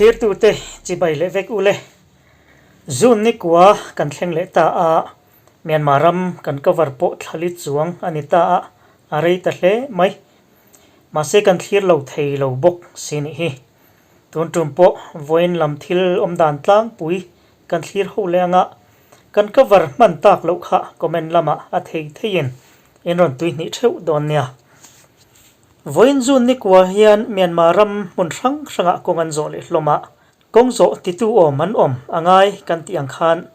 Thlirtute chibai leh vek ule. June ni kua kan thleng leh ta a, Myanmar ram kan cover pawh thlali chuang a ni ta a, a rei ta hle mai. Mahse kan thlir lo thei lo bawk si nih hi. Tun tum pawh vawiin lam thil awm dan tlangpui kan thlir ho leh anga kan cover hman tak loh kha comment lamah a thei theiin in rawn tui hnih theuh dawn nia. Vawiin June ni kua hian Myanmar ram hmun hrang hrangah kawng an zawh leh hlawm a, kawng zawh titu awm an awm a ngai kan tih ang khan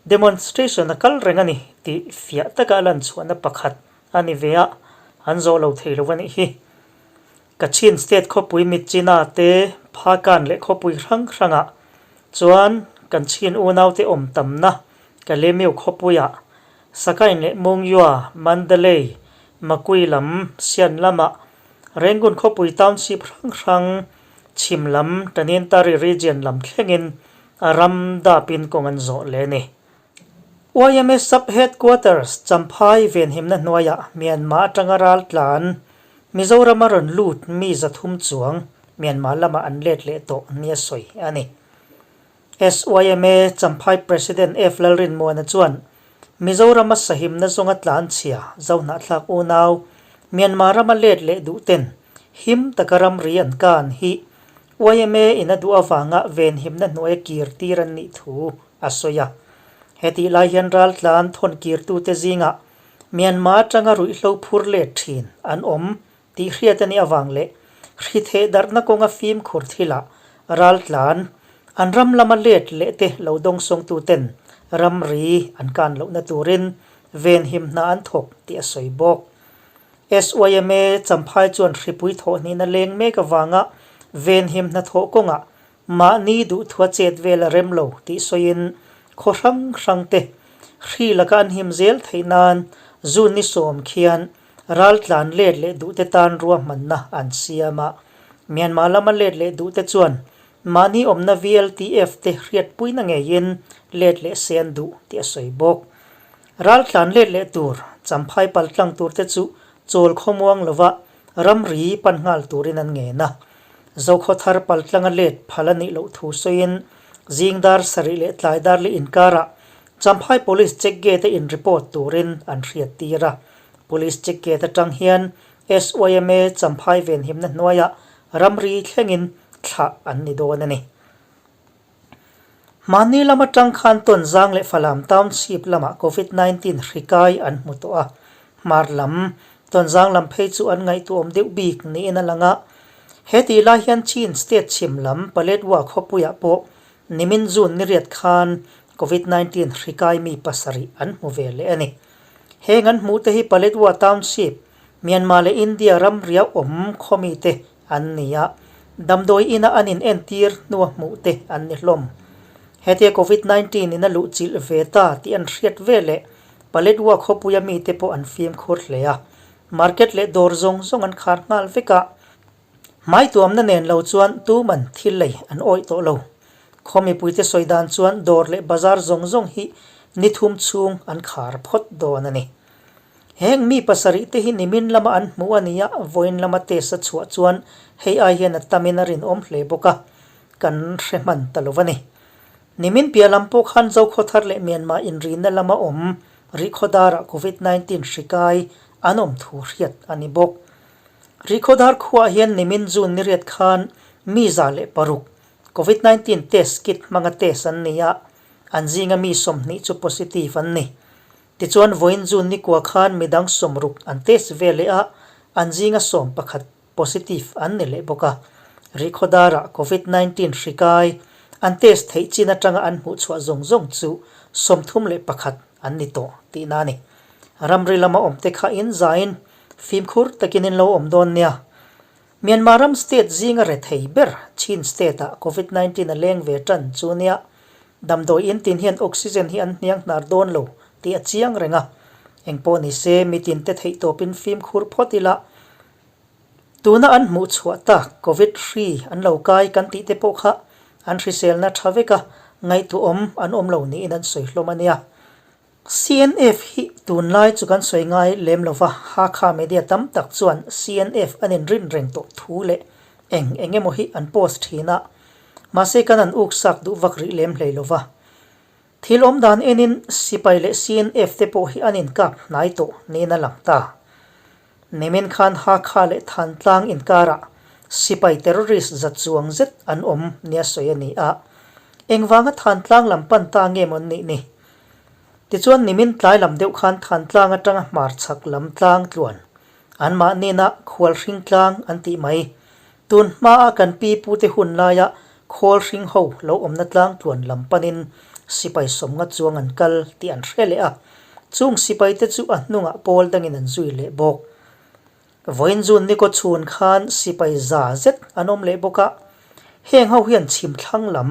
demonstration a kal reng a ni tih fiah taka a lan chhuahna pakhat a ni ve a, an zawh lo thei lo a nih hi. Kachin State khawpui Myitkyina te Phakan leh khawpui hrang hrangah chuan kan Chin unaute awm tamna Kalemyo khawpuiah Sakain leh Mungyua, Mandalay, Makui lam, Sian lamah Rangoon khawpui township hrang hrang chhim lam Tanintari region lam thlengin a ram dapin kawng an zawh leh a ni. YMA Sub Headquarters Champhai venhimna hnuaiah Myanmar atanga raltlan Mizorama rawn lut mi 300 chuang Myanmar lamah an let leh tawh nia sawi a ni. SYMA Champhai President F Lalrinmuana chuan Mizorama sahimna zawnga tlanchhia Zohnahthlak unau Myanmar rama let leh duh ten him taka ramri an kan hi YMA in a duh avanga venhimna hnuaia kir tir an nih thu a sawi a. Hetih lai hian raltlan thawn kirtute zingah Myanmar atanga ruihhlo phur let thin an awm tih hriat a nih avang leh hri theh darhna kawnga fimkhur thilah raltlan an ram lama let leh te lo dawngsawngtuten ramri an kan lohna turin venhim hna an thawk tih a sawi bawk. SYMA Champhai chuan hripui thawhhnihna leng mek avanga venhim hnathawh kawngah Mahni duhthua chet vel a rem lo tih sawiin khaw hrang hrang te hri laka an him zel theih nan June ni 10 khian raltlan let leh duhte tan ruahmanna an siam a. Myanmar lama let leh duhte chuan mahni awmna VLTF te hriatpuina ngeiin let leh se an duh tih a sawi bawk. Raltlan let leh tur Champhai paltlang turte chu chawl khawmuang lova ramri pan nghal turin an ngen a. Zokhawthar paltlanga let phal a nih loh thu sawiin zingdar sarih leh tlaidar leh inkarah Champhai Police check gate a in report turin an hriat tir a. Police check gate atang hian SYMA Champhai venhimna hnuaiah ramri thlengin thlah an ni dawn a ni. Mahni lam atang khan Tonzang leh Falam Township lamah Covid 19 hri kai an hmu tawh a, hmar lam Tonzang lam phei chu an ngaihtuahawm deuh bik niin a lang a. He tih lai hian Chin State chhim lam Paletwa khawpuiah pawh nimin June ni riat khan Covid 19 hri kai mi pasarih an hmu ve leh a ni. Heng an hmuh te hi Paletwa Township, Myanmar leh India ram riau awm khawmite an ni a, damdawi ina an in entir hnua hmuh te an ni hlawm. Hetia Covid 19 in a luh chilh ve ta tih an hriat ve leh Paletwa khawpuia mite pawh an fimkhur hle a, market leh dawr zawng zawng an khar nghal vek a, hmai tuamna nen lo chuan tuman thil lei an awih tawh lo. Khaw mipuite sawi dan chuan dawr leh bazar zawng zawng hi ni thum chhung an khar phawt dawn a ni. Heng mi pasarih te hi nimin lama an hmuh a nia, vawiin lama test a chhuah chuan hei ai hian a tamin a rinawm hle bawk a, kan hre hman ta lo a ni. Nimin piah lam pawh khan Zokhawthar leh Myanmar inrihna lama awm Rihkhawdarah Covid 19 hri kai an awm thu hriat a ni bawk. Rihkhawdar khuaah hian nimin June ni riat khan mi 106 Covid 19 test kit hmanga test an ni a, an zinga mi 20 chu positive an ni. Tichuan vawiin June ni kua khan midang 60 an test ve leh a, an zinga 11 positive an ni leh bawk a. Rihkhawdarah Covid 19 hri kai an test theih chin atanga an hmuh chhuah zawng zawng chu 31 an ni tawh tihna a ni. Ramri lama awmte kha in zain fimkhur takin in lo awm dawn nia. Myanmar ram state zinga rethei ber Chin state ah Covid 19 a leng ve tan chu nia. Damdawi in tin hian oxygen hi an hniang hnar dawn lo tih a chiang reng a. Engpawh ni se mitin te theih tawpin fimkhur phawt ila. Tuna an hmuh chhuah tak Covid hri an lo kai kan tih te pawh kha an hriselna tha vek a, ngaihtuahawm an awm lo niin an sawi hlawm a nia. CNF hi tunlai chu kan sawi ngai lem lova, Hakha media tam tak chuan CNF an inrin reng tawh thu leh eng eng emaw hi an post thin a. Mahse kan an uksak duh vak rih lem hlei lo va. Thil awm dan enin sipai leh CNF te pawh hi an inkap hnai tawh niin a lang ta. Nimin khan Hakha leh Thantlang inkarah sipai terrorist za chuang zet an awm nia sawi a ni a. Engvanga Thantlang lam pan ta nge maw an nih ni? Tichuan nimin tlai lam deuh khan Thantlang atanga hmarchhak lam tlang tluan anmahnina khualhring tlang an tih mai. Tun hmaa kan pi pute hun laia khawlhring ho lo awmna tlang tluan lam panin sipai sawmnga chuang an kal tih an hre leh a, chung sipaite chu a hnungah pawl dangin an zui leh bawk. Vawiin June ni kaw chhun khan sipai za zet an awm leh bawk a, heng ho hian chhim thlang lam,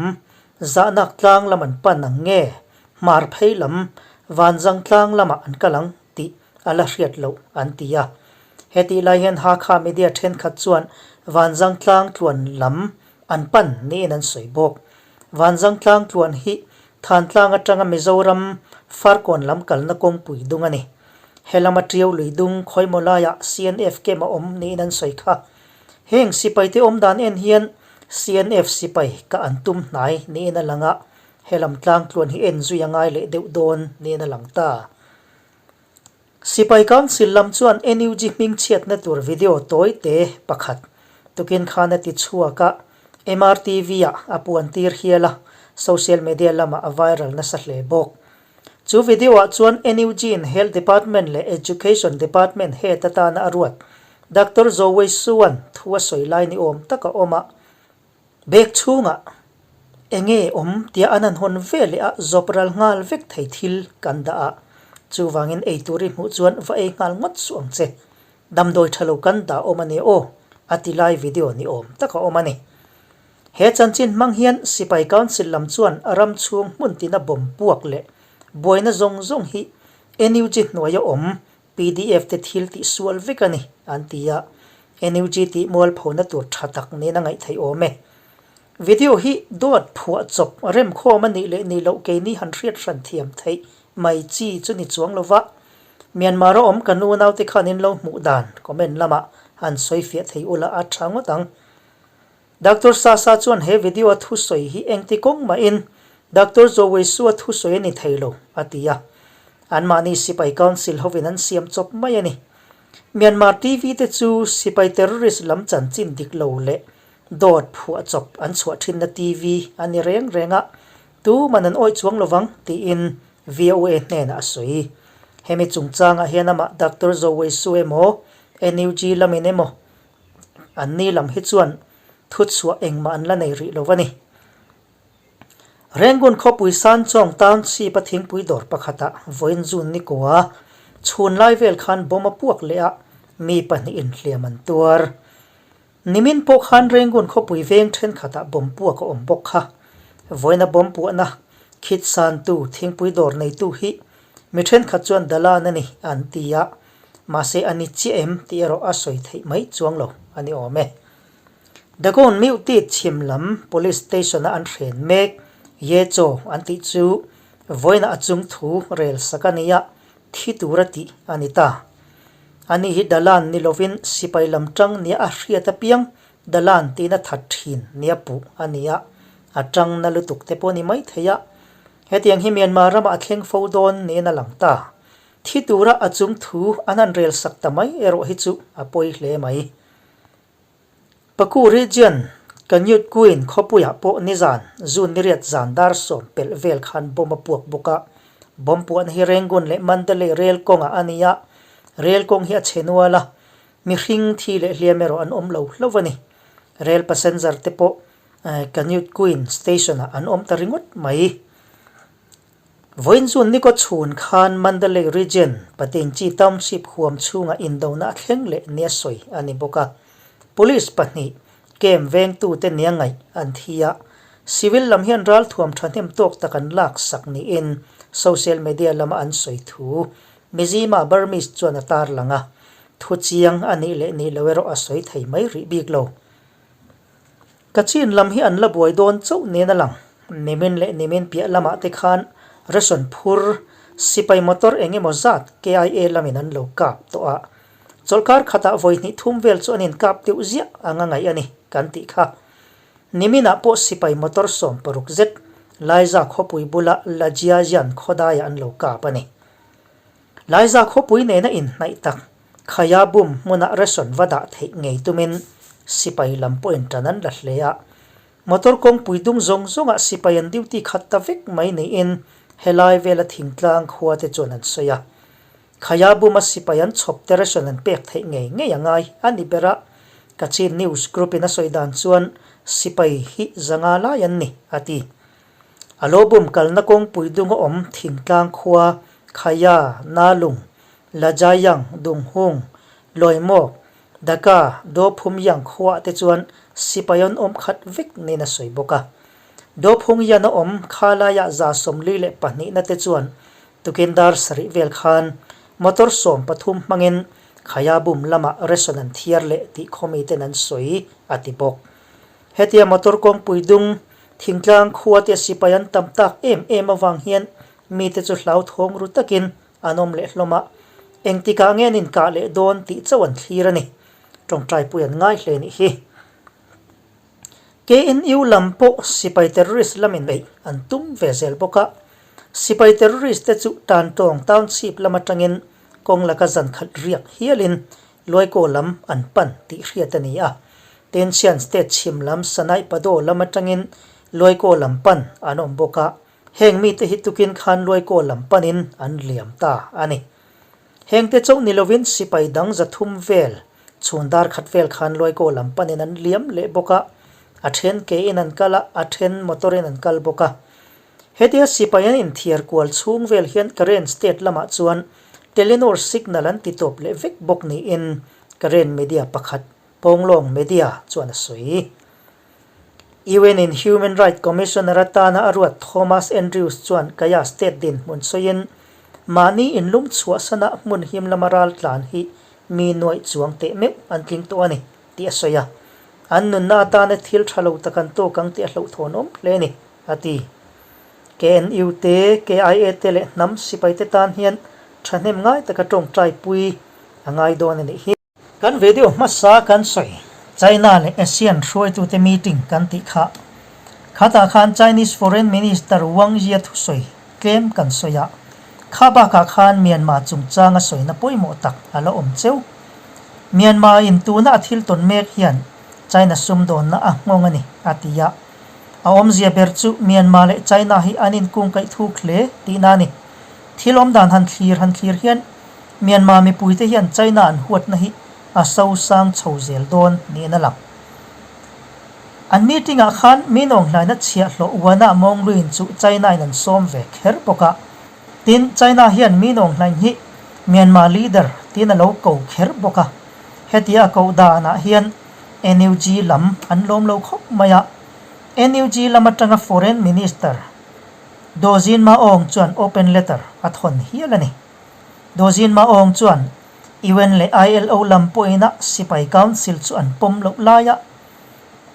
zahnak tlang lam an pan ang nge, hmar phei lam, vanzang tlang lamah an kal ang tih a la hriat loh an ti a. Hetih lai hian Hakha media thenkhat chuan Vanzang tlang tluan lam an pan niin an sawi bawk. Vanzang tlang tluan hi Thantlang atanga Mizoram Farkawn lam kalna kawngpui dung a ni. He lama Tiau lui dung khawimaw laiah CNF camp a awm niin an sawi kha. Heng sipaite awm dan en hian CNF sipai ka an tum hnai niin a lang a, he lam tlang tluan hi en zui a ngai leh deuh dawn niin a lang ta. Sipai Council lam chuan NUG hming chhiatna tur video tawi te pakhat tukin khan a ti chhuak a, MRTV ah a puan tir hial a, social media lamah a viral nasa hle bawk. Chu video ah chuan NUG in Health Department leh Education Department head atana a ruat Doctor Zaw Wei Su-a'n thu a sawi lai ni awm tak a awm a, Bag chhungah enge awm tia an han hawn ve leh a, zawp ral nghal vek thei thil kan dah a, chuvangin ei tur i hmuh chuan va ei nghal ngawt suh ang che. Damdawi tha lo kan dah awm a ni aw, a ti lai video ni awm tak a awm a ni. He chanchin hmang hian Sipai Council lam chuan ram chhung hmun tina bawm puak leh buaina zawng zawng hi NUG hnuaia awm Pdf te thil tih sual vek a ni, an ti a. NUG tih mualphona tur tha tak niin a ngaih theih awm e. Video hi dawt phuah chawp remkhawm a nih leh nih loh keini han hriat hran thiam theih mai chi chu ni chuang lo va. Myanmar a awm ka nu naute khan in lo hmuh dan comment lamah han sawi fiah thei ula a tha ngawt ang. Doctor Sasa chuan he video a thusawi hi engti kawng mahin Doctor Zoweisua thusawi a ni thei lo, a ti a. Anmahni sipai council hovin an siam chawp mai a ni. Myanmar TV te chu sipai terrorist lam chanchin dik lo leh dawt phuah chawp an chhuah thinna TV a ni reng reng a, tuman an awih chuang lovang tiin VOA hnenah a sawi. Hemi chungchangah hian amah Doctor Zoweisu emaw, NUG lamin emaw An ni lam hi chuan thuchhuah engmah an la nei rih lo a ni. Rangoon khawpui Sanchawng Township a thingpui dawr pakhatah vawiin June ni kua chhun lai vel khan bomb a puak leh a, mi pahnihin hliam an tuar. Nimin pawh khan Rangoon khawpui veng thenkhatah bomb puak a awm bawk kha. Vawiina bomb puahna khit santu thingpui dawr neitu hi mi thenkhat chuan Dalan a ni an ti a, Mahse a ni chiah em tih erawh a sawi theih mai chuang lo a ni awm e. Dagon Meuti chhim lam Police Station a an hren mek Ye Chaw an tih chu vawiinah a chung thu rel sak a ni a, thi tur a tih a ni ta. Ani hi Dalan ni lovin sipai lam tang nia a hriat apiang Dalan tiin a that thin nia puh a ni a, a tang na lutuk te pawh a ni mai thei a. Hetiang hi Myanmar ramah a thleng fo dawn niin a lang ta. Thi tura a chung thu an han rel sak ta mai erawh hi chu a pawi hle mai. Paku region Kanyut Queen khawpuiah pawh nizan June niriat zan dar sawm pelh vel khan bomb a puak bawk a. Bomb puahna hi Rangoon leh Mandalay rel kawngah a ni a, rel kawng hi a chhe nual a, mihring thi leh hliam erawh an awm lo hlauh a ni. Rel passenger te pawh Kanyut Queen station-ah an awm ta ringawt mai. Vawiin chu Nikaw chhun khan Mandalay Region, Patenchi Township huam chhungah indona a thleng leh nia sawi a ni bawk a. Police pahnih, camp vengtute nia ngaih an thi a, civil lam hian ralthuam thahnem tawk tak an lak sak niin social media lama an sawi thu Mizzima Burmese chuan a tarlang a, thu chiang a nih leh nih lo erawh a sawi thei mai rih bik lo. Kachin lam hi an la buai dawn chauh nen a lang. Nimin leh nimin piah lamah te khan ration phur sipai motor eng emaw zat KIA lamin an lo kap tawh a. Chawlhkar khatah vawi hnih thum vel chu an inkap deuh ziah anga ngaih a ni kan tih kha. Niminah pawh sipai motor 16 zet Laiza khawpui bula Lajiajian khawdaiah an lo kap a ni. Laiza khawpui nena inhnaih tak Khaya bum hmuna ration va dah theih ngei tumin sipai lam pawhin tan an la hle a. Motor kawngpui dung zawng zawngah sipai an duty khat ta vek mai niin helai vela thingtlang khua te chuan an sawi a. Khaya buma sipai an chhawp te ration an pek theih ngei ngei a ngai a ni ber a. Kachin News Group in a sawi dan chuan sipai hi zanga lai an ni, a ti. A lo bum kalna kawngpui dunga awm thingtlang khua Khaya, Nalung, Lajayang, Dunghung, Lawimawk, Daka, Dophumyang khuaah te chuan sipai an awm khat vek niin a sawi bawk a. Dophungyan a awm khalaiah 42 na te chuan tukin dar sarih vel khan motor 13 hmangin Khaya bum lamah ration an thiar leh tih khawmi ten an sawi a ti bawk. Hetia motor kawngpui dung thingtlang khua te sipai an tam tak em em avang hian mite chu hlauthawng ru takin an awm leh hlawm a, engtikah nge an inkah leh dawn tih chauh an thlir a ni. Tawngtaipui an ngai hle nih hi. KNU lam pawh sipai terrorist lamin beih an tum ve zel bawk a, sipai terrorist te chu Tantawng township lam atangin kawng laka zan khat riak hialin Luaikaw lam an pan tih hriat a ni a. Tensian state chhim lam Sanai Pado lam atangin Luaikaw lam pan an awm bawk a, Heng mite hi tukin khan Luaikaw lam panin an liam ta a ni. Hengte chauh ni lovin sipai dang 300 vel chhun dar khat vel khan Luaikaw lam panin an liam leh bawk a, a then ke in an kal a, a then motor in an kal bawk a. Hetia sipai an inthiar kual chhung vel hian Karen state lamah chuan Telenor signal an ti tawp leh vek bawk niin Karen media pakhat Pawnglawng Media chuan a sawi. UN in Human Right Commissioner atana a ruat Thomas Andrews chuan Kaya State dinhmun sawiin mahni inlum chhuahsana hmun him lama ral tlan hi mi nuaih chuang teh meuh an tling tawh a ni tih a sawi a. An nunna atana thil tha lo tak an tawk ang tih a hlauhthawn awm hle a ni, a ti. KNU te, KIA te leh hnam sipaite tan hian thahnem ngai taka tawngtai pui a ngai dawn a nih hi. Kan video hmasa kan sawi China leh ASEAN hruaitute meeting kan tih kha. Khatah khan Chinese Foreign Minister Wang Yi-a thusawi tlem kan sawi a. Kha bakah khan Myanmar chungchanga sawina pawimawh tak a la awm cheu. Myanmar in tuna a thil tawn mek hian China sumdawnna a nghawng a ni, a ti a. A awmzia ber chu Myanmar leh China hi an inkungkaih thuk hle tihna a ni. Thil awmdan han thlir han thlir hian Myanmar mipuite hian China an huatna hi a sosang chho zel dawn niin a lang. An meeting ah khan Min Aung Hlaina chhiahhlawh Wana Mawngluin chu China in an sawm ve kher bawk a. Tin, China hian Min Aung Hlain hi Myanmar leader tiin a lo ko kher bawk a. Hetia a koh danah hian NUG lam an lawm lo khawp mai a. NUG lam atanga Foreign Minister Daw Zin Ma Aung chuan open letter a thawn hial a ni. Daw Zin Ma Aung chuan UN leh ILO lam pawhin a sipai council chu an pawm loh laia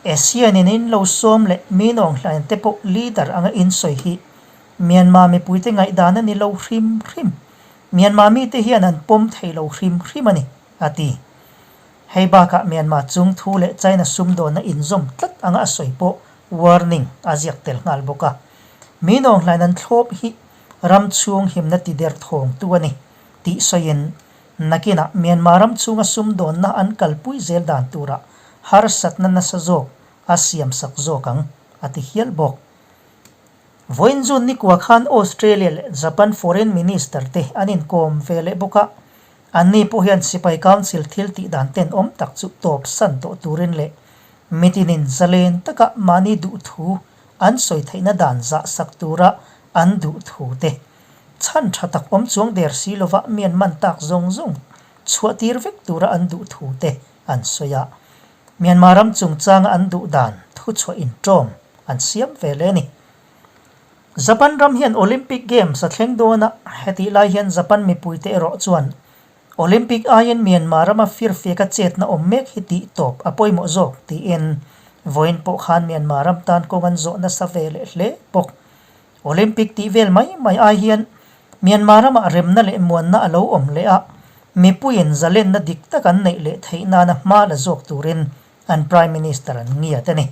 ASEAN in in lo sawm leh Min Aung Hlaing te pawh leader anga in sawi hi Myanmar mipuite ngaihdan a ni lo hrim hrim. Myanmar mite hian an pawm thei lo hrim hrim a ni, a ti. Hei bakah Myanmar chung thu leh China sumdawnna inzawm tlat anga a sawi pawh warning a ziak tel nghal bawk a. Min Aung Hlaing an thlawp hi ram chhung himna ti der thawngtu a ni tih sawiin nakinah Myanmar ram chhunga sumdawnna an kalpui zel dan turah harsatna nasa zawk a siamsak zawk ang a ti hial bawk. Vawiin June nikua khan Australia leh Japan Foreign Minister te an inkawm ve leh bawk a, anni pawh hian sipai council thil tih dan ten awm tak chu tawp san tawh turin leh mitinin zalen taka mahni duhthu an sawi theihna dan zah sak tura an duhthu te chhan tha tak awm chuang der si lova mi an man tak zawng zawng chhuah tir vek tura an duhthu te an sawi a. Myanmar ram chungchanga an duh dan thuchhuah inṭawm an siam ve leh a ni. Japan ram hian Olympic Games a thleng dawn a, hetih lai hian Japan mipuite erawh chuan Olympic aiin Myanmar rama firfiaka chetna awm mek hi tih tawp a pawimawh zawk tiin vawiin pawh khan Myanmar ram tan kawng an zawh nasa ve leh hle bawk. Olympic tih vel mai mai ai hian Myanmar ramah remna leh muanna a lo awm leh a, mipuiin zalenna dik tak an neih leh theih nana hma la zawk turin an Prime Minister an ngiat a ni.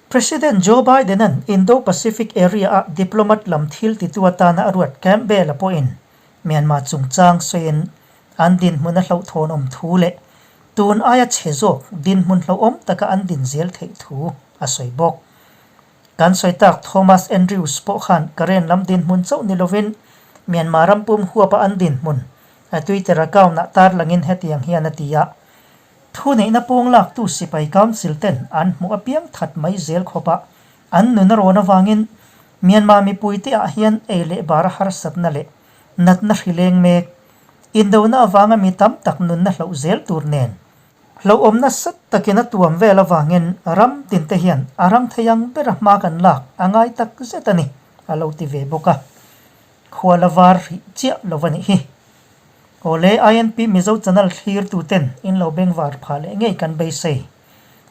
President Joe Biden-a'n Indo-Pacific area-a diplomat lam thil titu atana a ruat Campbell-a pawhin Myanmar chungchang sawiin an dinhmun a hlauhthawnawm thu leh tun aia chhe zawk dinhmun hlauhawm taka an din zel theih thu a sawi bawk. Kan sawi tak Thomas Andrews pawh khan Karen lam dinhmun chauh ni lovin Myanmar ram pum huapa an dinhmun a Twitter account-ah tarlangin hetiang hian a ti a, Thuneihna pawng laktu sipai council ten an hmuh apiang that mai zel khawpa an nun a rawn avangin Myanmar mipuite ah hian ei leh bar a harsatna leh natna hri leng mek indona avanga mi tam tak nunna hloh zel tur nen hlauhawm nasa takin a tuam vel avangin ram tinte hian a rang thei ang bera hma kan lak a ngai tak zet a ni a lo ti ve bawk a. Khua la var hrih chiah lo a nih hi. Awle INP Mizo channel thlir tu ten in lo bengvar phah leh ngei kan beisei.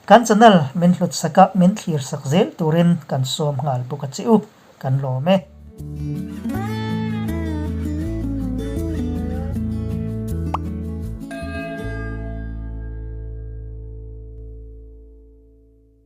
Kan channel min hlut sak a min thlir sak zel turin kan sawm nghal bawk a che u. Kan lawm e.